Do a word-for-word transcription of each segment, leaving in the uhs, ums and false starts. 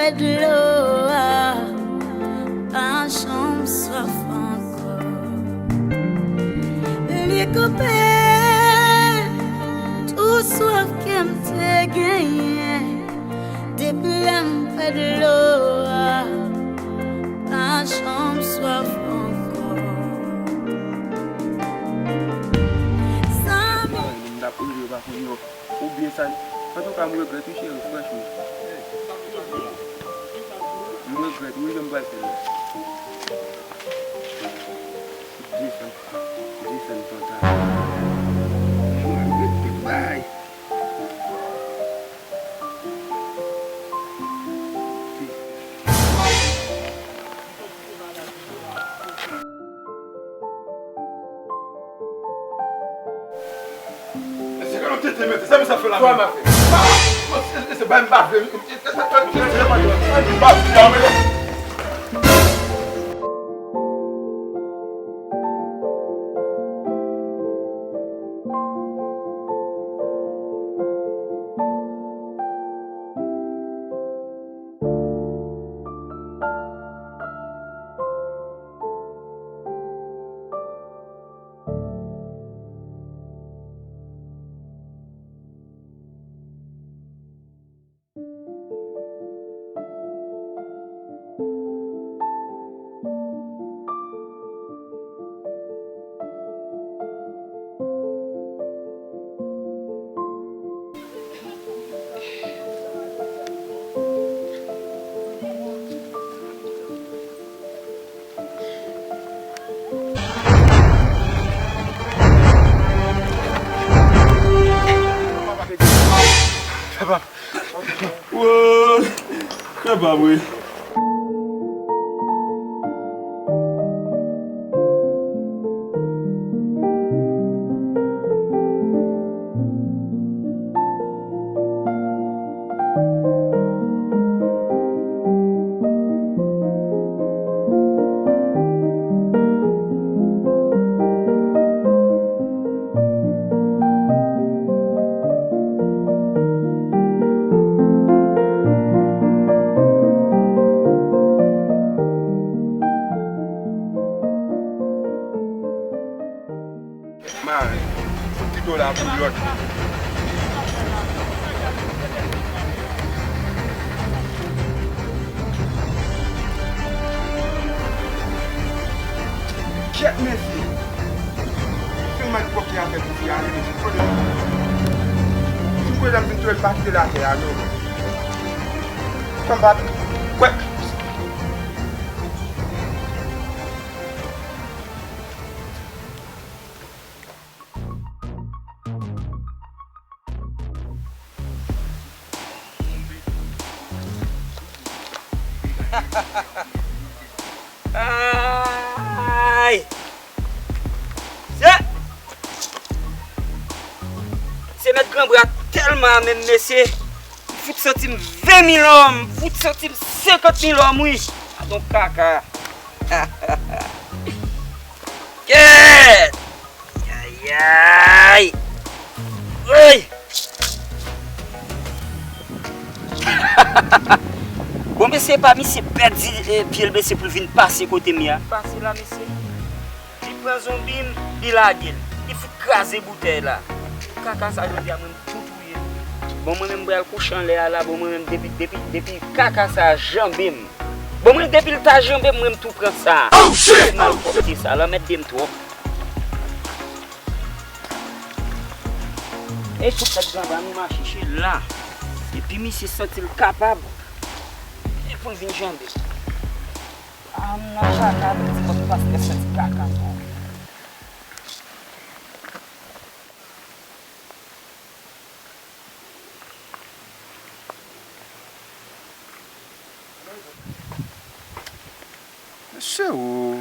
Dlo a pa janm swaf ankò. Li koupe tout swaf ke m te genyen. Depi lè m pran dlo a, pa janm swaf ankò. Zanmi. Mwen t ap rive pa konn yo. Oubyen sa. Antouka, m regrèt wi, cheri, franchman. M regrèt wi, jan m pral fè l la. Desann, desann panta. Mwen regrèt tout bagay. Mesye, gade yon tete, mesye, sa misye ap fè la menm? Sa m ap fè? Ah, mesye, mesye, bay m pa vle. Woy! Kè pa vre. Mare. Fout ti do la pou lòt. Kyèt, mesye! Fin mal pwòp ki afè piti a, ale, mesye, kote nou? Si m kwè jan m vin tou, l pa kite l atè a, non. Konbat. Kwè. Ay! Se, se mèt granbra tèlman a menm, mesye. M fout santi m ven mil lòm, m fout santi m senkant mil lòm, wi. Gadon kaka. Kèt! Ayayay! Woy! Bon, mesye, pa misye pèdi, eh, pye l, mesye, pou l vin pase kote m ye a. Pase la, mesye. Li pran zonbi m, li lage l. Li fout kraze boutèy la. Kaka sa jodi a, mwen, m tou touye. Bon, mwen menm, m pral kouche anlè a la. Bon, mwen menm, depi, depi, depi kaka sa janbe m. Bon, mwen, depi l ta janbe m, mwen, m tou pran sa. Oh, shit! Malpwòpte sa, l anmède m twòp. E fout tèt granba nou mache che la. Epi misye santi l kapab. E pou l vin janbe. A, m nan kaka, m di mwen pastè santi kaka twòp. Mesye o,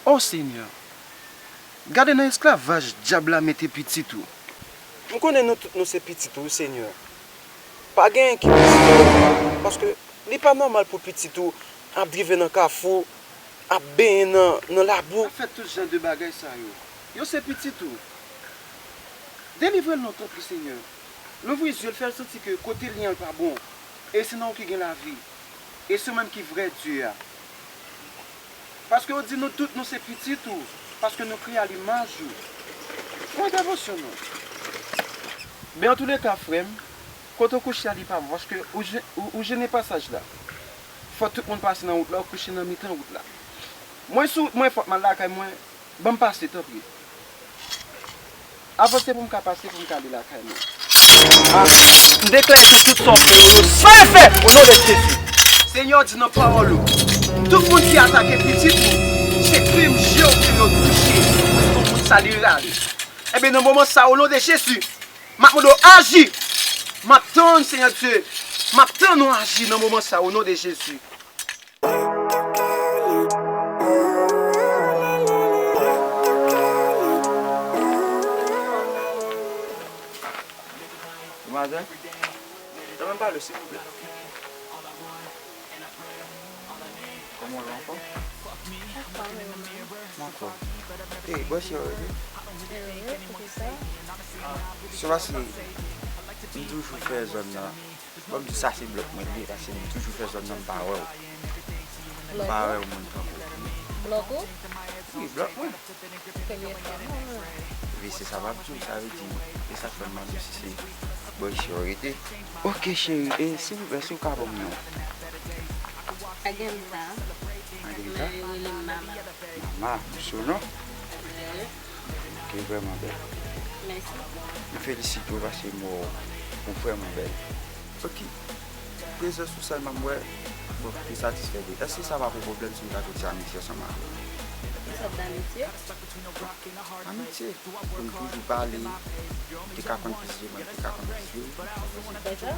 o Senyè, gade nan esklavaj dyab la mete pitit ou. M konnen nou tout nou se pitit ou, wi, Senyè. Pa genyen ki pi sèl, paske li pa nòmal pou pitit ou ap drive nan kafou, ap benyen nan, nan labou. Ap fè tout jan de bagay sa yo. Yo se pitit ou. Delivre l non, tanpri, Senyè. Louvri zye l, fè l santi ke kote l ye an pa bon. E se nan ou ki gen lavi. E se ou menm ki vrè Dye a. Paske ou di nou tout nou se pitit ou, paske nou kreye a limaj ou. Fè entèvansyon non. Men antouleka, frè m, kote w kouche a, li pa bon, paske ou je-, ou, ou jennen pasaj la. Fò tout moun pase nan wout la, ou kouche nan mitan wout la. Mwen sou wout mwen, fòk m al lakay mwen, ban m pase, tanpri. Avanse pou m ka pase, pou m ka ale lakay mwen. Ah, m deklare ke tout sa w fè yo, yo san efè, o non de Jezi. Senyè di nan pawòl ou, tout moun ki atake pitit ou, se krim je w ke yo touche, paske moun sa li rale. Ebyen, nan moman sa, o non de Jezi, m ap mande w aji. M ap tann, Senyè Dye, m ap tann ou aji nan moman sa, o non de Jezi. Demwazèl, sa mwen pale, silvouplè. Kòman w ye ankò? Anfòm, wi. Anfòm. Ey, bòs yo rete? Wi, poukisa? Se paske m toujou fè zòn nan. Bon, m di sa se blòk mwen li ye, paske m toujou fè zòn nan, m pa wè w. M pa wè w, moun tankou w. Blòk ou? Wi, blòk mwen. Premye fwa m wè w. Wi, se sa m ap di w, sa vle di, e sa k fè m mande w si se bò isit w rete. Oke, cheri, e silvouplè, si w ka ban m non. Agatha. Agatha? Men yo rele m Mama. Mama, m sou non? Wi. Ou vrèman bèl. Mèsi. M felisite w paske m wè w, ou vrèman bèl. Oke. Prezans ou sèlman m wè, bon, m satisfè de. Èske sa pa pou pwoblèm si m ta kontinye amitié ansanm avè w? Ki sòt d'amitié? Amitié. Pou n toujou pale, ou te ka konn plis de mwen, m te ka konn plis de ou. Dakò.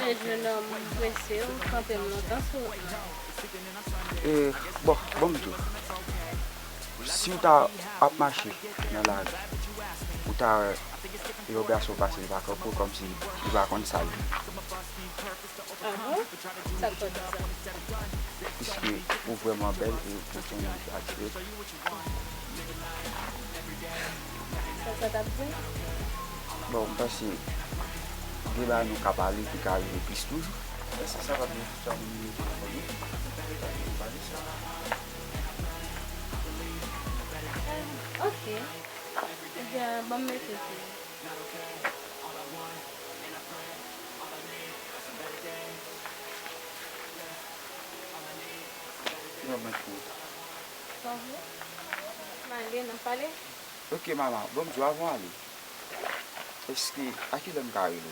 E jenòm, m presye w, kanpe m lontan sou wout mwen. E, bon, bon m di w. Si w ta ap mache nan lari, ou ta wè yon gason pase, li pa kanpe w kòmsi li pa konn sa l ye. Ah bon? Sa k fè w di sa? Piske ou vrèman bèl e ou gen yon atire. Sa, sa t ap di m? Bon, m panse gen bagay nou ka pale ki ka rive plis toujou. Èske sa p ap gen istwa pou nou mete nan kò nou? Pale sa. Ah, ok. Ebyen, ban m mete pou ou. Ki nòm mwen pou ou? Sa w vle? M ale, n ap pale. Ok, mama. Bon, m di w avan w ale. Èske, a kilè m ka rele w?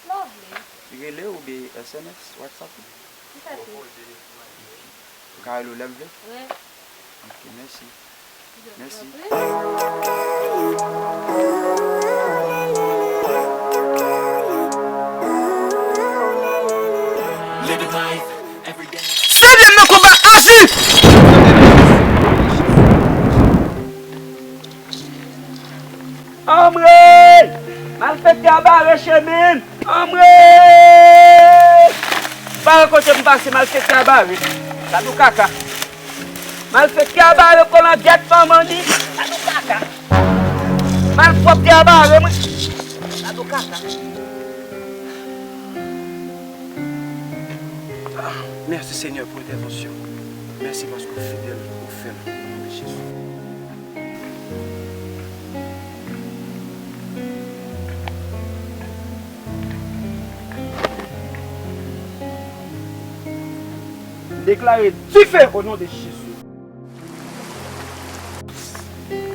Lè w vle. Rele w oubyen S M S, WhatsApp ou? Ki sa tou? Ou ka rele w lè w vle? Wi. Ok, mèsi. Mèsi. Living life every day. Sèvyèm nan konba aji! Anmwey! Malfektè a bare chemen! Anmwey! Bare kote m pase, malfektè a bare. Gad yon kaka. Malfektè a bare kòlangèt manman ni. Gad yon kaka. Malpwòpte a bare mwen. Gad yon kaka. Ah, mèsi, Senyè, pou entèvansyon. Mèsi paske w fidèl, ou fè l, o non de Jezi. M deklare dife o non de Jezi.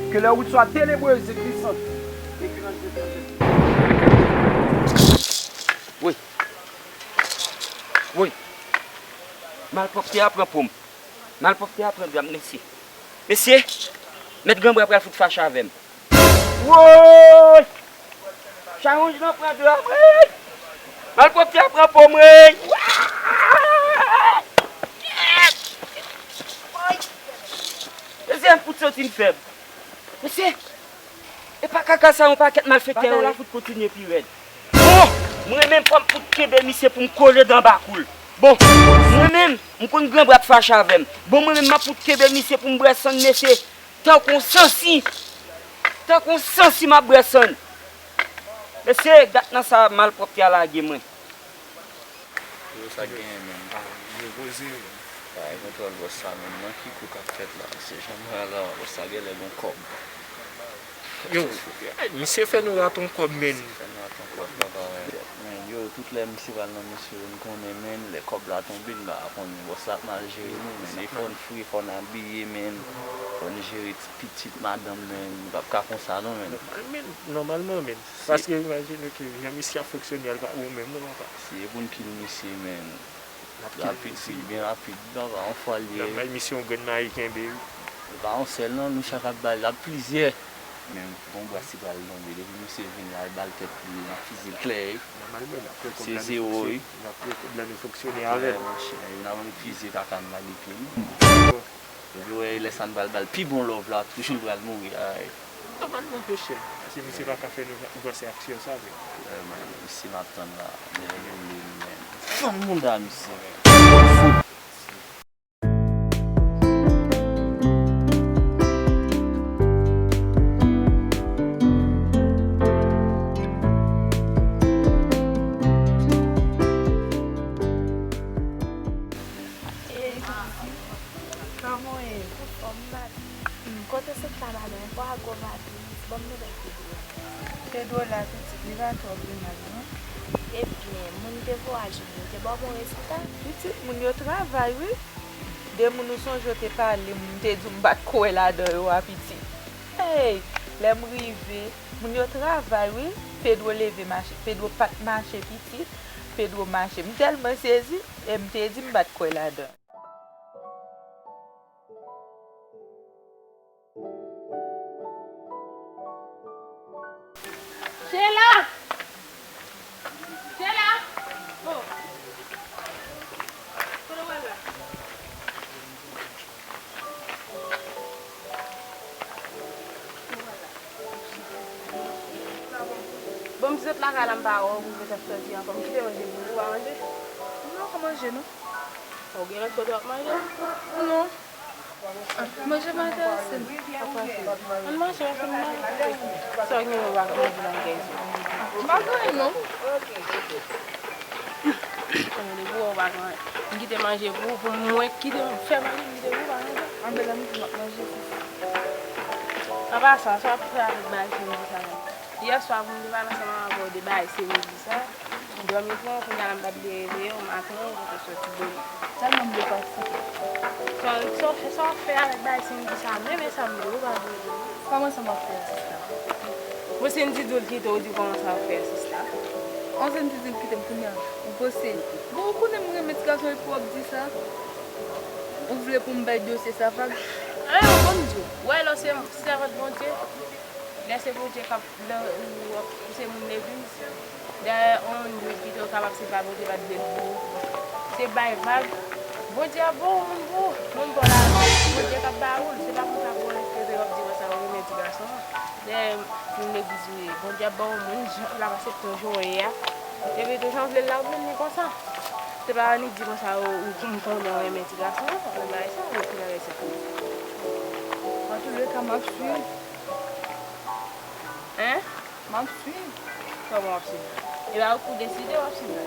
Que les routes soient ténébreuses et glissantes, et que l'on ne peut pas. Wi. Wi. Malpwòpte a pran po m. Malpwòpte a pran dra m, mesye. Mesye, mèt Granbra pral fout fache avè m. Woy! Chawonj lan pran dra m, woy! Malpwòpte a pran po m, woy! Mesye, m fout santi m fèb. Mesye, e pa kaka sa yon pakèt malfektè yo ye. Bagay la fout kontinye pi rèd. Bon, mwen menm fò m fout kenbe misye pou m kole dan bakoul. Bon, mwen menm, m konn Granbra ap fache avè m. Bon, mwen menm m ap fout kenbe misye pou m bwè sann mesye. Tankou yon sansi. Tankou yon sansi m ap bwè sann. Mesye, gad nan sa malpwòpte a lage mwen. Yo sa k genyen menm. Ah, yo poze. Bagay kontwòl bòs sa menm, nan ki kou k ap fèt la? Se jan m wè a la, bòs sa genlè gon kòb. Yo, misye fè nou rat on kòb, menn. Fè nou rat on kòb, papa, wè. Men, yo, tout lè misye pral nan misyon, yo, n konnen, menn, lè kòb la tonbe, n pa konnen. Bòs la ap mal jere nou, menn. E fò n fri, fò n abiye, menn. Fò n jere ti pitit, madanm, menn. Nou p ap ka konsa, non, menn. Nòmalman, menn. Nòmalman, menn. Paske imajine ke jan misye ap fonksyone a, l pa bon menm, non, papa. Se pou n kill misye, menn. Rapid, byen rapid. Non, pa yon fwa l ye. N ap bay misye yon grenn mayi kenbe wi. Li pa yon sèl non, nou chak ap ba l, l ap plizyè. Men gon bras ki pral tonbe, depi misye vini la, l ba l tèt li, l ap fize l klè wi. Se zewo wi. N ap pran kòb la, nou fonksyone avè l. Monchè, n ap fize kaka n lage pye nou. Epi w wè lè sa n pral ba l pi bon love la, toujou l pral mouri. Ay. Nòmalman, Fechel, paske misye pa ka fè nou vòs aksyon sa vre. Frè mwen, misye m ap tann la, men li menm. Fanm mouda misye menm. Fout. Kòman w ye? Anfòm, m pa. Kote w sot la madanm, e pa gwo madanm, ban m nouvèl Pedro. Pedro la pitit, li pa twò pi mal non. Ebyen, moun te voye w al jwenn li, te ba w bon rezilta? Pitit, moun yo travay wi. De moun ou sonje w te pale m, m te di w m pa t kwè ladan yo a pitit. Hey! Lè m rive, moun yo travay wi. Pedro leve mache, Pedro pa t mache pitit, Pedro mache. M tèlman sezi, e m te di m pa t kwè ladan. Chela! Chela! Oh! Kote w al la? Bon, m sot lakay la, m pa wè w, ou gentan sòti ankò. M kite manje pou ou, ou pa manje? Non, m pa manje non. Ou gen lòt kote w ap manje? Non. Ah, manje pa enterese m. Ann manje, ann fin manje. Sa w gen ou pa ka manje nan kay sa? M pa gen anyen non. Ann depi w pa gen anyen. M kite manje pou ou, pou mwen kite fè manje, m kite pou ou pa manje. Ann bèl ann m ap manje. An pasan, sa w ap fè avèk bagay fim di sa menm? Yèswa pou m te pale ansanm avè w de bagay semdi sa, m dòmi pran w, kounye a la m pa t vle reveye w, maten an ou te sòti dòmi. Tèlman m vle patisipe. Sa w sa w fè, sa w ap fè avèk bagay semdi sa, m renmen sa m vle, ou pa vle reveye m. Kòman sa m ap fè a, sista? Bon, semdi di w l kite w, ou di kòman sa w ap fè a, sista? An semdi di l kite m kounye a, ou panse? Bon, ou konnen m renmen ti gason epi w ap di sa? Ou vle pou m bay dosye sa vag? Anyen, bon, m di w, ou wè lè w se sèvant Bondye, lè se Bondye k ap Lè ou ap pouse moun legliz, dayè yon moun ki te kapab se pa Bondye pa t vle l pou ou. Se bay vag. Bondye ap ba w moun pou ou. Moun pa w la, Bondye k ap ba ou l. Se pa konsa pou w enspere w ap di konsa ou renmen ti gason an. Dayè moun legliz ou ye. Bondye ap ba w moun jan l ap aksepte w jan w ye a. Epi tou jan w vle l la, ou vle l li konsa. Se pa annik di konsa ou, ou, m konnen w renmen ti gason an. Ou bagay sa, ou ki bagay sa. Antouleka, m ap swiv. Hein? M ap swiv. Kòman w ap swiv la? E pa ou k pou deside w ap swiv la?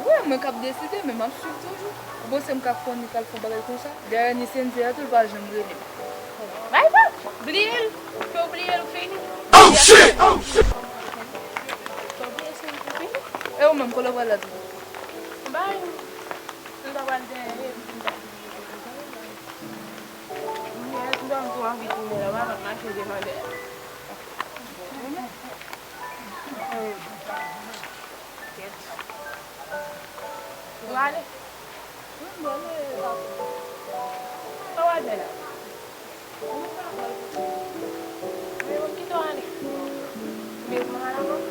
Wi, mwen k ap deside, men m ap swiv toujou. Ou panse m ka konnen k al fè yon bagay konsa? Dayè ni Sendy a tou, l pa janm rele m. Bay vag! Bliye l! Fè w bliye l, ou fini. Oh shit! Oh shit! Fè w bliye Sendy, ou fini. E ou menm, kote w pral la tou? Bay, m ta pral dèyè, epi m ta bliye kote sa. Mwen, m ta anvi tounen la, w ap mache devan dèyè. Kèt. Ou ale? Wi, m prale, papa. Sa w al fè la? Mwen pa pral kote. Men bon, m kite w ale. Men ou pa pral avè m?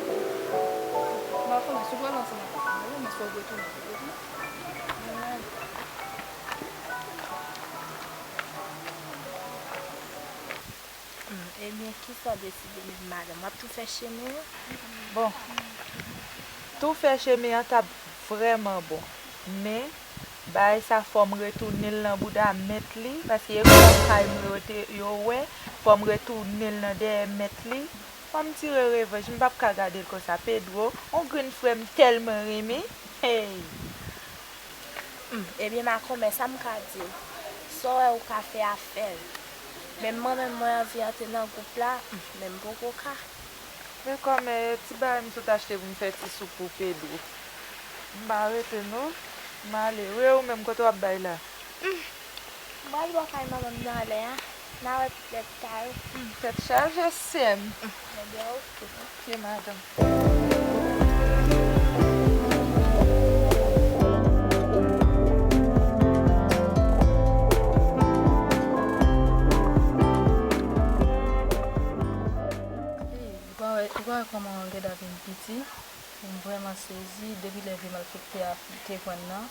M pa konnen, si w pral ansanm avèk mwen, mwen renmen si w ap retounen, w ap retounen. Mwen ale. Hmm, ebyen, kisa w deside menm, madanm? W ap tou fè chemen an? Bon, tou fè chemen an t ap vrèman bon. Men, bagay sa fò m retounen l nan bouda mèt li, paske e kòb kay mwen yo te, yo wè, fò m retounen l nan dèyè mèt li. Fò m tire revanj, m p ap ka gade l konsa. Pedro, on grenn frè m tèlman renmen. Hey! Hmm, ebyen, makomè, sa m ka di w? Sa w wè ou ka fè a, fè l. Men mwen menm, mwen anvi antre nan gwoup la, hmm, men m poko ka. Men kòmè, ti bagay m sot achte pou m fè ti soup pou Pedro. M pa rete non. M ale. Wi, ou menm, kote w ap bay la? Hmm. M pral bò kay manman m nan anlè a. N a wè lè pita yo. Hmm, tèt chaje, sè m. Hmm, ebyen, oke. Oke, madanm. Ou pa wè, ou pa wè kòman Gèda vin piti? M vrèman sezi, depi lè vye malfektè a te jwenn nan,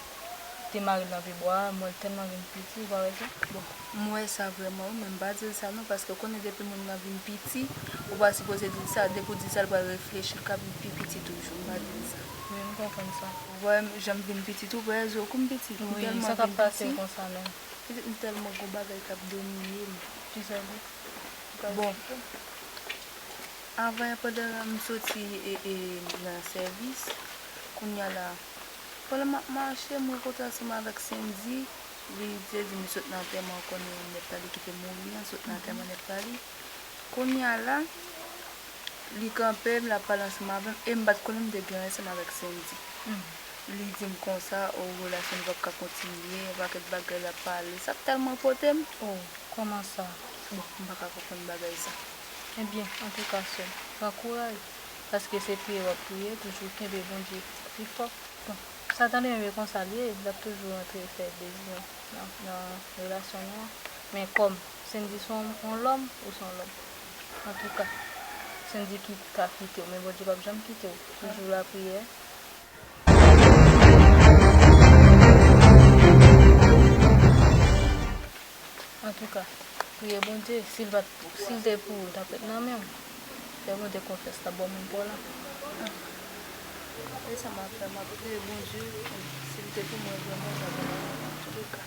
te mare l nan pye bwa a, m wè l tèlman vin piti, ou pa wè sa? Bon, m wè sa vrèman wi, men m pa di l sa non, paske ou konnen depi moun nan vin piti, ou pa sipoze di l sa, depi w di l sa, l pral reflechi, l ka vin pi piti toujou, m pa di l sa. Wi, m konprann sa. Ou wè jan m vin piti tou, ou wè zo kou m piti, m tèlman vin piti. Wi, sa k ap pase w konsa menm? Pitit m tèlman gon bagay k ap domine m. Kisa l ye? Bon. Avan yè, pandan m soti e, e, nan sèvis, kounye a la, pandan m ap mache, m rankontre ansanm avèk Sendy, li te di m li sot nan antèman, ou konnen nèg pa li ki te mouri an, sot nan antèman nèg pa li. Kounye a la, li kanpe m, l ap pale ansanm avè m, e m pa t konnen m te gen ansanm avèk Sendy. Li di m konsa, o, relasyon nou p ap ka kontinye, yon pakèt bagay l ap pale, sa tèlman pote m. Oh. Kòman sa? Bon, m pa ka konprann bagay sa. Ebyen, antouka, sè m, pran kouraj, paske se priye w ap priye, toujou kenbe Bondye pi fò. Bon, sa tande menm e konsa l ye, l ap toujou rantre fè dezyon nan, nan relasyon nou an. Men kòm Sendy se yon, yon lòm, ou se yon lòm. Antouka, Sendy ki ka kite w, men Bondye p ap janm kite w. Toujou lapriyè. Antouka, priye Bondye, si l pa t, si l te pou ou, l t ap ret nan men w. Fè Bondye konfyans, l ap ba w moun pa w la. E sa m ap fè, m ap priye Bondye, si l te pou mwen vrèman, l t ap ret nan men m antouka.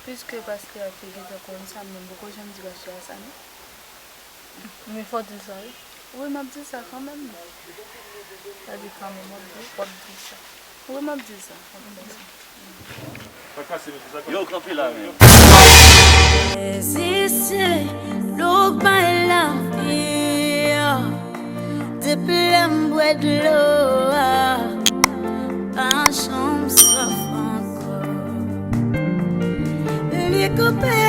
Piske pastè a te gentan konn sa, men m poko janm di pastè a sa non. Men fò w di l sa wi. Wi, m ap di l sa kanmenm. Sa di kanmenm, w ap di, w ap di l sa. Wi, m ap di l sa, m ap di l sa. Yo, kanpe la menm. Sezi se dlo k bay lavi a. Depi lè m bwè dlo a, pa janm swaf ankò. Li koupe